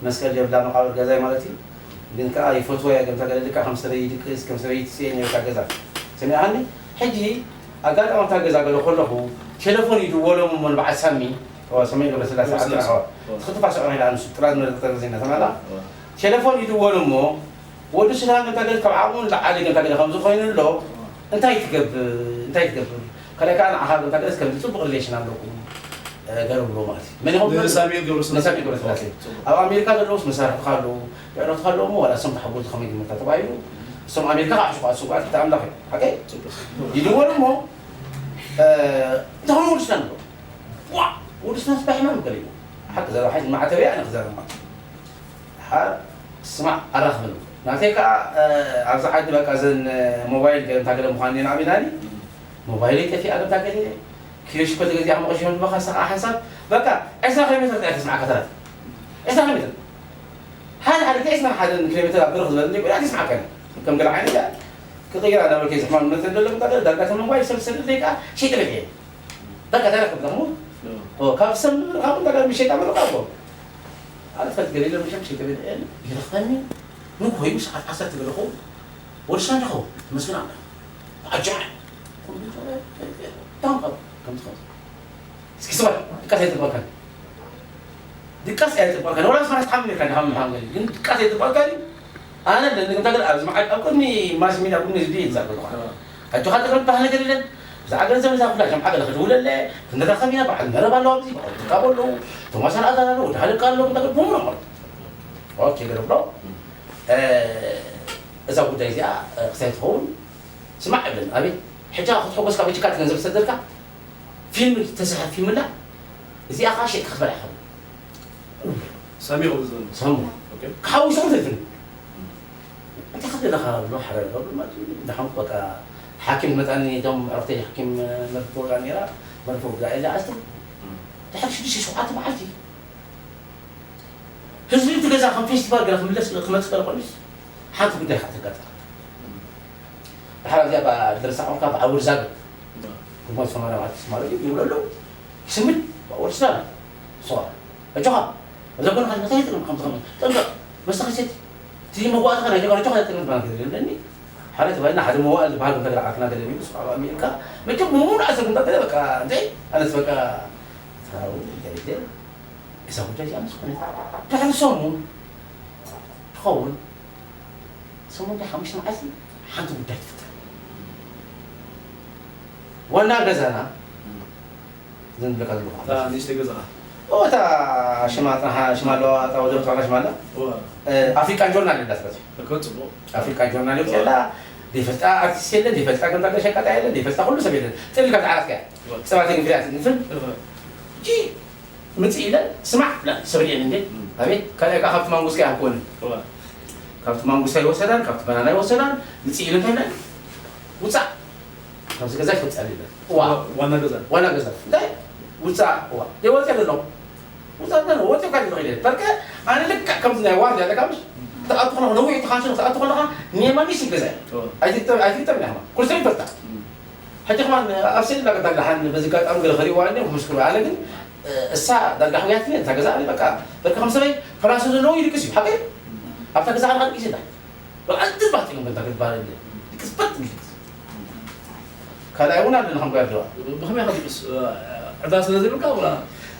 መስቀል የብላ መቓብር ገዛይ ማለት እዩ። ግን ከኣ ይፈትዋ እየ፣ ገምታ ገለ ልክዕ ከም ሰበይ ይድቅስ፣ ከም ሰበይ ትስኤ ነይሩ እታ ገዛ። ሰሚዕኻኒ? ሕጂ ኣጋጣሚ ኣብታ ገዛ ገለ ከለኹ፣ ቴሌፎን ይድወሎም እሞ ንበዓል ሳሚ፣ ኦ፣ ሳሚ ገብረስላሴ ገብረስላሴ። ዓድና፣ ኦ፣ ኦ። ትኽትፋ ስዑ ኢላ ኣንሱ፣ ጥራዝ መርጠ ዜና ተማላ። ኦ። ቴሌፎን ይድወል እሞ፣ ወዲ ሱዳን ገምታ ገለ ካብ ዓቕሙ ንላዕሊ ገምታ ገለ ከም ዝኾይኑ ኣሎ፣ እንታይ ትገብር፣ እንታይ ትገብር? ካልኣይ ከኣ ንዓኻ ገምታ ገለስ ከም ጽቡቕ ሪሌሽን ኣለኩም፣ እ፣ ገለ ብሎ ማለት እዩ። መን ይኸውን? ንሳሚ ገብረስላሴ። ንሳሚ ገብረስላሴ። ጽቡቕ። ኣብ ኣሜሪካ ዘለውስ መሳርሕትኻ ኣለዉ፣ የዕረፍትኻ ኣለዉ እሞ ዋላ እሶም ተሓጎዙ ከመይ ግምታ ተባሂሉ፣ እሶም ኣሜሪካ ክዓሹ ከኣ ስጉኣት እቲ ኣምላኽ እዩ። ሓቀይ? ጽቡቕ። ይድወል እሞ፣ እ፣ እንታይ ኮይኑ ወዲ ሱዳን ኣሎ? ዋ! ወዲ ሱዳን ስባሕ ይማም ገለ እዩ። ሓቂ ዘረባ ሓይሽ ማዕተበያ ኣነ ክዛረብ ማለት እዩ። ሓ-፣ ስማዕ ኣራኽበኒ። ናተይ ከዓ ኣብዚ ዓዲ በቃ እዘን ሞባይል ገለ እንታ ገለ ምዃን እየን ዓቢናኒ። ሞባይለይ ጠፊኣ ገምታ ገለ ኪሎ ሽኮር ተገዚኣ መቐሽዮ ንበኻ ሰኻ ሓንሳብ በቃ ዕስራ ኪሎ ሜትር ጥራሕ ተስማዕ ከተራት ዕስራ ኪሎ ሜትር ሓደ ሓደ ዕስራ ሓደ ኪሎ ሜትር ኣብ ብርኽ ዝበለ እንደ ቆያ ተስማዕ ከነ ከም ገለ ዓይነት ክቕይራ ናብ ከይ ዝሕማም መተን ዘሎ ምጣ ዳርጋ ተመንጓይ ሰብ ሰብ ደቂቃ ሸይጠ በልዐ በቃ ተረክብ ደሞ ካብ ሰብ ካብ እንዳ ጋር ምሸጣ በልካ እኮ ኣልፈት ገለ ሎም ሸም ሸይጠ በልዐ ይረኽበኒ ንኮዩ ሰዓት ዓሰርተ ገለኹ ወዲ ሳንጃኹ መስግን ኣምላኽ ኣጃ ታንቀ ከም ትኸ እስኪ ስማዕ ድቃስ ኣይጥልበልካን ድቃስ ኣይጥልበልካን ወላ ስማዕ ትሓምም ኢልካ ንሓምም ሓምም ግን ድቃስ ኣይጥልበልካን ኣነ ለንግንታ ግን ኣብዚ መዓል ኣብ ቅድሚ ማስ ሚድያ ቅድሚ ህዝቢ ይዛረብ ኣለኹ ኣጆኻ ጥቅም ባህል ነገር የለን ብዛዕባ ገንዘብ እዛ ኩላ ሸምዓ ገለ ክድውለለ ክንራኸብ ኢና በዓል መረብ ኣለዎ ኣብዚ በዓል ትካቦ ኣለዉ ቶማስ ኣልኣዛር ኣለዉ ወዲ ሃለቃ ኣለዉ እንታይ ብሙሉ ማለት ኦኬ ገለ ብሎ እዛ ጉዳይ እዚኣ ክሳይ ትኸውን ስማዕ እብለን ኣቤት ሕጃ ክትሕጎስካ በጅካ እቲ ገንዘብ ዝሰደልካ ፊልም ተሰርሐ ፊልም ላ እዚኣ ከዓ ሸይጥካ ክትበልዓ ከ ሰሚዑ ዝብል ሰሙ ኦኬ ክሓውሶም ዘይፍል እንታይ ክትደለኻ ብሎ ሓደ ገብሩ ማለት እዩ። ደሓን በቃ ሓኪም መጣኒ እቶም ዕርፍተይ ሓኪም መርፍቲ ወጋ ነራ መርፍቲ ወጋ ኢለ ኣስተ ድሓር ሽዱሽተ ሸውዓተ መዓልቲ ህዝቢ እቲ ገዛ ከም ፌስቲቫል ገለ ክምለስ ክመፅእ ከለ ቆሊስ ሓንቲ ጉዳይ ካብ ተጋጠመ ድሓር ኣብዚኣ ደረሳ ቆልካ ብዓውር ዛግብ ግሞት ሰማንያ መዓልቲ ማለት እዩ ይብሉ ኣለዉ ስምድ ብዓውር ስላም ሶ ኣጆኻ እዛ ኮነ ከ እንታይ ይጥቅም ከም ትኸም ጠንቀ መስተ ከሰቲ እቲ መዋእትኻ ናይ ጀጋኑ ጆኻ ይጥቅም ባንክ ይብለኒ ሓደ ተባልና ሓደ መዋእል ዝበሃል እንተ ገለ ዓርክና ገለ ቢሉ ስብሓ ኣሚልካ መቸም ብሙሉ ዓሰርተ እንዳ ገለ በቃ እንታይ ኣነስ በቃ ታው ገለ እዛ ጉዳይ እዚኣ ምስ ኮነት ድሕሪ ሰሙን ትኸውን ሰሙን ዶ ሓሙሽተ መዓልቲ ሓንቲ ጉዳይ ትፍጠር ዋና ገዛና ዝንብለካ ዘለኹ እታ ንእሽተይ ገዛኻ እታ ሽማ ጥራሓ ሽማ ኣለዋ እታ ወደብ ተባላ ሽማ ኣላ እዋ ኣፍሪቃን ጆርናል ይብላ ስለዚ እኮ ፅቡቕ ኣፍሪቃን ጆርናል ይውፅእ ኣላ ዘይፈልጣ ኣርቲስት የለን ዘይፈልጣ ገምጣ ሸቃጣ የለን ዘይፈልጣ ኩሉ ሰብ የለን ጥልካ ዝዓረፍካ እያ እዋ ሰባት ግን ፍሪያት ንፍል እዋ እጂ ምፅእ ኢለን ስማዕ ብላ ሰብልየን እንዴ ኣቤት ካልኣይ ከዓ ካብቲ ማንጉስካ ይሃብክወን እዋ ካብቲ ማንጉስታ ይወሰዳን ካብቲ በናና ይወሰዳን ምፅእ ኢለን እንታይ ኢለን ውፃእ ካብዚ ገዛ ይወፅእ ኢለን እዋ ዋና ገዛ ዋና ገዛ እንታይ ውፃእ እዋ ዘይወፅእ ዘሎ ውፃእ ዘሎ ወፂእ ካሊ ዝኽእል በርከ ኣነ ልክዕ ከምዚ ናይ ዋርድ ያለ ካብሽ ትኣቱ ከለኻ ነዊሕ ተኻንሽ ትኣቱ ከለኻ ኔማኒስ ይገዛ እዋ ኣይትግጠም ኣይትግጠም ኢኻ ኩርሰ ይፈልጣ ሕጂ ከማን ኣብ ስእሊ ዳርጋ ዳርጋ ሓን በዚ ጋጣሚ ገለ ከሪእዋ እንደ ክምስክሩ ኣነ ግን እሳ ዳርጋ ሕውያት እታ ገዛ ኣነ በቃ በቃ ከም ሰበይ ፈራሱ ዘለዎ ይድቅስ እዩ ሓቀይ ኣብታ ገዛ ካልካ ድቅስ ይላ በቃ ኣንትን ባሕቲ ግን በንታ ግባር እንደ ድቅስ በት ድቅስ ካልኣይ እውን ኣለና ከም ጋር ደዋ ብኸመይ ከ ድቅስ ዕዳ ስለ ዘይብልካ ወላ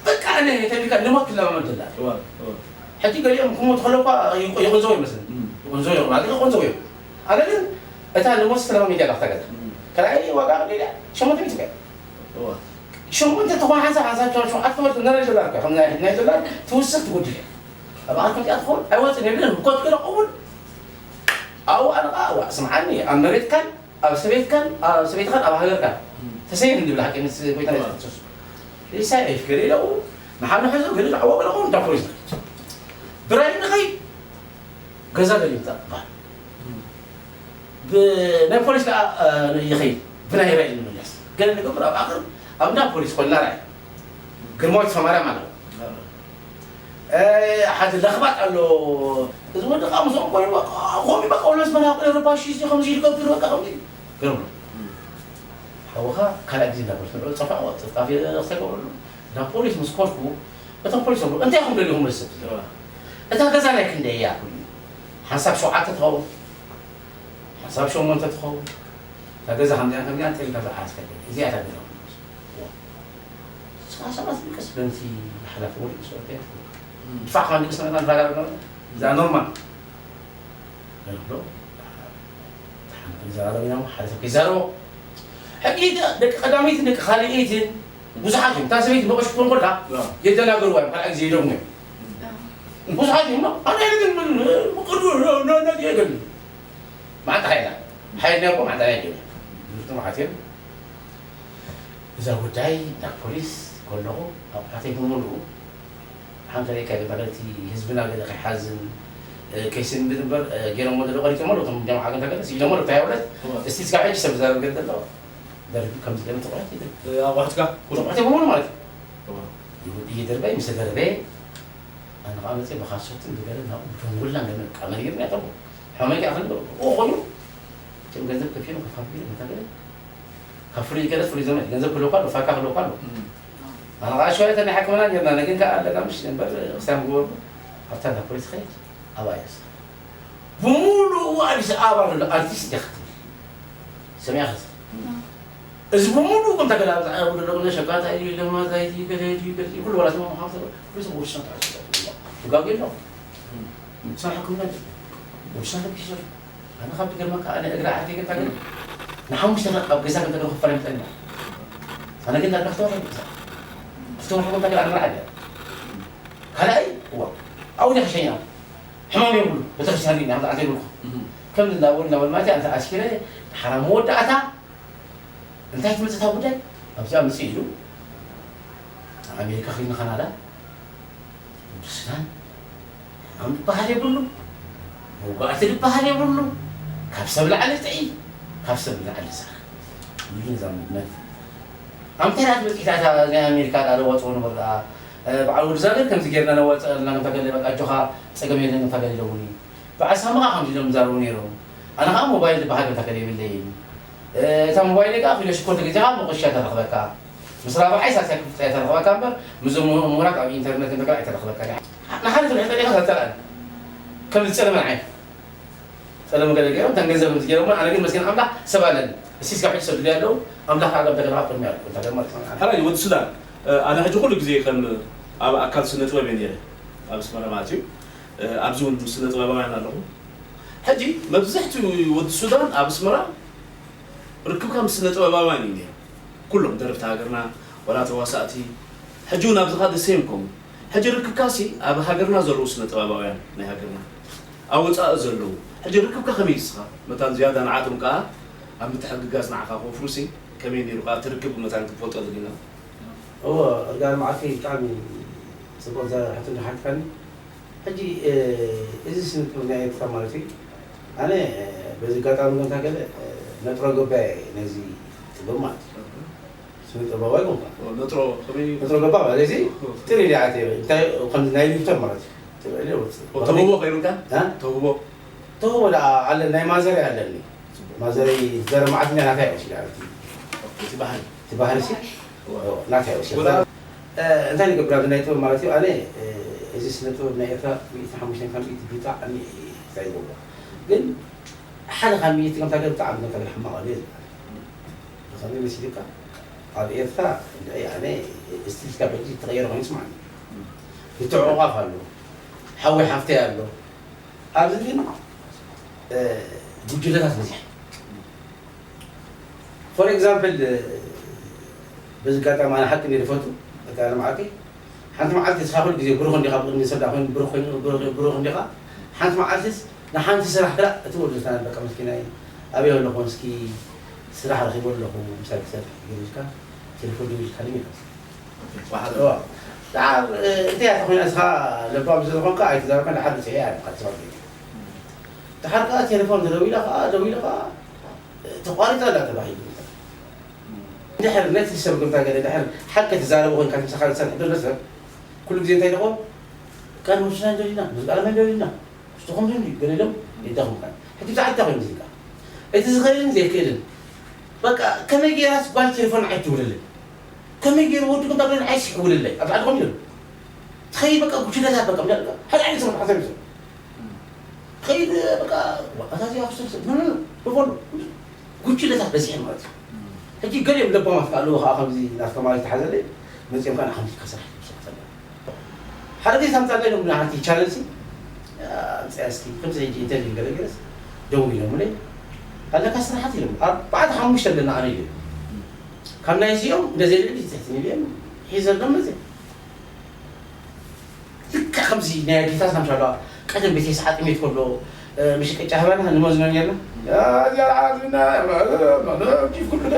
በቃ ኣነ ተቢካ ንሞት ክለማመድ ደላ እዋ እዋ ሕጂ ገሊኦም ክሞት ከለኳ ይቆንዘው ይመስል ይቆንዘው ይቆንዘው ይቆንዘው እዩ ኣነ ግን እታ ንሞት ስለማመድ ያላ ተገዛ ካልኣይ ዋጋ ገሊያ ሸሞንተ ሚእቲ እያ እዋ ሸሞንተ ተኾን ሓንሳብ ሓንሳብ ሸው ሸውዓተ ወርሒ ናይ ዶላር እኮ ከም ናይ ናይ ዶላር ትውስኽ ትጉድል እያ ኣብ ኣርካ እዚኣ ትኸውን ኣይወፅን የብለን ኮት ገለ ቀቡል ኣብኡ ኣነ ከዓ እዋ ስምዓኒ ኣብ መሬትካን ኣብ ሰበይትካን ኣብ ሰበይትኻን ኣብ ሃገርካን ተሰየም እንድብል ሓቂ ምስ ጎይታ የሱስ ክርስቶስ ሪሳይ ኣይፍገር ኢለኡ ንሓኑ ሕዞ ገለ ዳዕዋ ገለ ኸውን እንዳ ፖሊስ ንኸይድ ብራይ ንኸይድ ገዛ ገሊምታ ባል ብናይ ፖሊስ ከዓ ይኸይድ ብናይ ራይ ንምለስ ገለ ንገብር ኣብ ኣኽር ኣብ እንዳ ፖሊስ ኮልና ራይ ግርማዊት ሰማርያ ማለት ሓደ ለኽባጥ ኣሎ እዚ ወዲ ከዓ ምስኦም ኮይኑ ከምኡ በቃ ወለስ መናቁ ረባሽ እዚ ከምዚ ይገብር በቃ ከምዚ ገርሞ ሓውኻ ካልኣ ግዜ እንዳበልኩ ንዑ ፀፋ ፀፍጣፍ ተገብረሉ ናብ ፖሊስ ምስ ኮድኩ እቶም ፖሊስ ይብሉ እንታይ ኢኹም ደሊኹም ርስብ እታ ገዛ ናይ ክንደይ እያ ኩሉ ሓንሳብ ሸውዓተ ትኸውን ሓንሳብ ሸሞንተ ትኸውን እታ ገዛ ከምዚኣን ከምዚኣን ተሪካ ዝዓስከ እዚኣ እታ ገዛ ሰባት ንቅስ በንቲ ሓላፊ ወዲቁ ሰበተ ድፋዕ ከማ ንቅስ መጣ ንራጋር እዛ ኖርማል ገሎ ተሓንተ ይዘራረብ ኢና ሓደ ሰብ ይዛረቦ ሕጂ ደቂ ቀዳመይትን ደቂ ካልእይትን ብዙሓት እዮም እታ ሰበይቲ መቐሽ ክትኮን ከላ የደናገርዋ እዮም ካልኣ ግዜ ይደግሙ እዮም ብዙሓት እዮም ኣነ ግን ምን ብቅዱ ነነግ የገሉ ማዕጣ ሓይላ ሓይልና እኮ ማዕጣ ያገኛ ብዙ ጥማዓት እዮም እዛ ጉዳይ ናብ ፖሊስ ከለኹ ኣቑሑተይ ብምሉኡ ሓንቲ ርእካ ገለ እቲ ህዝብና ገለ ከይሓዝን ከይስንብድ እምበር ገይሮሞ ዘለዉ ቀሪጾሞ ኣለዉ። እቶም ጃምዓ ግን ተገለጽ ኢሎሞ ኣለዉ። እንታይ ይብለት? እስቲ ስጋብ ሕጂ ሰብ ዝዛረብ ገለ ኣለዎ? ደርቢ ከምዚ ገለ ተቑረት ይብል። ኣቑሑትካ? ተቑረት ይብሉ ማለት እዩ። ይደርበ ምስ ተደርበ ኣነ ከዓ መፅእ ብኻሶትን ብገለ ናብኡ ብተንጉላን ገለ ቃመ ነይርና ተሞ ሕመመይ ከዓ ክንብል እኮ ኮይኑ እቶም ገንዘብ ከፊሎም ከፋፍሉ እንተገለ ካብ ፍሉይ ገለ ፍሉይ ዘመድ ገንዘብ ክልወካ ኣሎ ፋካ ክልወካ ኣሎ ኣነ ከዓ ሸዋየተ ናይ ሕክምና ጌርና ነግን ከዓ ኣለካ ምሽ እምበር ክሳብ ምግበሩ ኣብታ እንዳ ፖሊስ ኸይድ ኣብኣ እያ ብምሉኡ ኣዲስ ኣበባ ዘሎ ኣርቲስት እያ ክትብል ሰሚያ ኸስ እዚ ብምሉኡ ከም ተገላብጣ ይብሉ ኣለዉ ሸቃጣ እዩ ለማዛ እዩ ገለ እዩ ገለ እዩ ኩሉ ወላት ማ ምዃኑ ተብሎ ኩሉ ሰብ ውርሻ ተዓሱ ትጋጉ የለዉ ምሳን ሕክምና ውርሻ ተኪሱ ኣነ ካብ ትገርመካ ኣነ እግራ ዓርኪ ግን ታገል ንሓሙሽተ ደቂቃ ኣብ ገዛ ግን ተገለ ክፈረም ጠና ኣነ ግን ዳርጋ ክተወርሐ ገዛ ክተወርሐ ግን ታገል ኣነ መርዓድ ካልኣይ እዋ ኣብኡ ዲኻ ሸኛ ሕማም የብሉ ቤተክርስትያን ኢና ኣንተ ይብልኩ ከም እንዳበሉ እንዳበሉ ማለት ኣንተ ኣስኪረ ሓራ መወዳእታ እንታይ ትመፅእ እታ ጉዳይ ኣብዚኣ መፅእ ኢሉ ኣሜሪካ ኸይኑ ካናዳ ወዲ ሱዳን ሕማም ዝበሃል የብሉ መውጋእቲ ዝበሃል የብሉ ካብ ሰብ ላዕሊ ጥዒ ካብ ሰብ ላዕሊ ዝኽር ይብሉ ነዛ መድመት ኣምተራት በፂሕታ እታ ናይ ኣሜሪካ ዳ ለዋፅዎ ነበር ዳ በዓል ወዲ ዛገር ከምዚ ጌርና ነዋፅእ ኣለና ነታ ገለ በቃ ኣጆኻ ፀገም የለን ነታ ገለ ኢለውኒ በዓል ሳምኻ ከምዚ ኢሎም ዝዛረቡ ነይሮም ኣነ ከዓ ሞባይል ዝበሃል ነታ ገለ የብለይን እታ ሞባይል ከዓ ፊሎ ሽኮር ተገዚኻ መቆሻ ተረኽበካ ምስ ራብዓይ ሳልሳይ ክፍልፃ ተረኽበካ እምበር ምስዞም ምሁራት ኣብ ኢንተርነት እንተገ ኣይተረኽበካ ንሓደ ትልሕጠ ዲኻ ተተርአን ከም ዝፀለመ ንዓይ ፀለመ ገለ ገይሮም እተን ገንዘብ ምስ ገይሮም ኣነ ግን መስገን ኣምላኽ ሰብ ኣለኒ እስቲ ስጋብ ሕጂ ሰብ ድልያ ኣለዉ ኣምላኽ ኣጋብ ተገለኻ ቅድሚ ያልኩ እንታ ገርማ ሕራይ ወዲ ሱዳን ኣነ ሕጂ ኩሉ ግዜ ከም ኣብ ኣካል ስነ ጥበብ እየ ነይረ ኣብ ኣስመራ ማለት እዩ ኣብዚ እውን ስነ ጥበባውያን ኣለኹ ሕጂ መብዝሕትኡ ወዲ ሱዳን ኣብ ኣስመራ ርክብካ ምስ ስነ ጥበባውያን እዩ ነይሩ ኩሎም ደረፍቲ ሃገርና ዋላ ተዋሳእቲ ሕጂ እውን ኣብዚ ካ ደሴም ከምኡ ሕጂ ርክብካ ሲ ኣብ ሃገርና ዘለዉ ስነ ጥበባውያን ናይ ሃገርና ኣብ ወፃኢ ዘለዉ ሕጂ ርክብካ ከመይ እስኻ መታን ዝያዳ ንዓቶም ከዓ ኣብ ምትሕግጋዝ ንዓኻ ክወፍሩ ሲ ከመይ ነይሩ ከዓ ትርክብ መታን ክትፈልጦ ደሊና እወ እርጋን መዓልቲ ብጣዕሚ ፅቡቅ ዘረብ ሕቶ እንዳሓትካኒ ሕጂ እዚ ስነ ጥበብ ናይ ኤርትራ ማለት እዩ ኣነ በዚ ኣጋጣሚ ገንታ ገለ ነጥሮ ገባየ ነዚ ጥበብ ማለት እዩ ስነ ጥበባዊ ኣይኮንኩን ነጥሮ ከመይ ነጥሮ ገባ ማለት እዚ ጥሪ ሊዓት እንታይ ከም ናይ ሊፍተር ማለት እዩ ትበለ ወጽእ ተውቦ ከይሩካ ተውቦ ተውቦ ዳ ኣለ ናይ ማዘር ኣለኒ ማዘር ዘረ ማዕትና ናታይ ወሲዳ እቲ ባህል እቲ ባህል ሲ ናታይ ወሲዳ እንታይ ንገብር ኣብዚ ናይ ጥበብ ማለት እዩ ኣነ እዚ ስነ ጥበብ ናይ ኤርትራ ሚእቲ ሓሙሽተ ካብ ሚእቲ ብጣዕሚ እንታይ ይገብሮ ግን ሓደ ካብ ሚእቲ ከምታ ገር ብጣዕሚ ከምታ ገር ሕማቕ ኣሎ እዩ ዝበሃል ብኸመይ መሲልካ ኣብ ኤርትራ እንድዒ ኣነ ስቲል ስካብ ሕጂ ዝተቐየረ ኮይኑ ይስማዓኒ ይትዕቑቓፍ ኣሎ ሓወይ ሓፍተይ ኣሎ ኣብዚ ግን ጉጅለታት በዚሕ for example በዚ ኣጋጣሚ ኣነ ሓቂ ነይሩ ፈቱ በቃ መዓልቲ ሓንቲ መዓልቲ እስኻ ኩሉ ግዜ ብሩኽ እንዲኻ ብቅድሚ ሰብ ዳ ኮይኑ ብሩኽ ኮይኑ ብሩኽ ብሩኽ እንዲኻ ሓንቲ መዓልትስ ንሓንቲ ስራሕ ክላ እቲ ወዲ ዝታን በቃ መስኪናይ ኣበይ ኣለኹ እስኪ ስራሕ ረኺቡ ኣለኹ ምሳይ ክሰርሕ ገይሩልካ ቴሌፎን ደዊልካኒ ኢሉ ደሓር እንታይ እያ ተኾይና እስኻ ለባም ስለዝኾንካ ኣይትዛረብካን ደሓር ንስዒ ኣለካ ትዛረብ ደሓር ከዓ ቴሌፎን ተደዊላ ከዓ ደዊላ ከዓ ተቋሪፃ ኣላ ተባሂሉ ድሕር ነቲ ሰብ ግምታ ገለ ድሕር ሓቂ ትዛረቡ ኮይንካ ትምሳኻ ዝሰርሕ ዘሎ ሰብ ኩሉ ግዜ እንታይ ኢልኹም ቃል ሙስና እንደሊና ምስ ቃል መን እንደሊና ምስትኹም ግን ገለ ኢሎም ይዳኹም ቃል ሕጂ ብዛዕባ እንታይ ኮይኑ ሙዚቃ እቲ ዝኽእልን ዘይክእልን በቃ ከመይ ገይራስ ጓል ቴሌፎን ንዓይ ትውልለይ ከመይ ገይሩ ወዲ ግምታ ገለ ንዓይ ሲሕውልለይ ኣብ ዛዕድኹም ኢሎም ትኸይድ በቃ ጉጅለታት በቃ ሓደ ዓይነት ሰብ ሓሳብ ይዘው ከይድ በቃ ኣታዚያ ክስልስል በፎሎ ጉጅለታት በዚሐን ማለት እዩ ሕጂ ገሊኦም ለባማት ከዓ ኣለዉ ከዓ ከምዚ ናፍቶም ማለት ተሓዘለይ መፅኦም ከዓ ንሓንቲ ከስራሕ ይብስራሕ ተለ ሓደ ግዜ ታምፃ ገሊኦም ንሓንቲ ቻለንሲ ኣምፅያ እስኪ ከምዚ ሕጂ ኢንተርቪው ገለ ገለስ ደው ኢሎምለይ ኣለካ ስራሓት ኢሎም ኣርባዕተ ሓሙሽተ ኣለና ኣነ ኢሉ ካብ ናይ እዚኦም እንደዘይ ልዕሊ ትሕቲ ሚልዮን ሒዘሎም መፅኦም ልክዕ ከምዚ ናይ ኣዴታትና ምሻ ኣለዋ ቀደም ቤት የስዓ ጥሜት ከሎ ምሽቀጫ ህበና ንመዝኖ ኔርና እዚኣ ዓድና ኪፍ ኩሉ ገ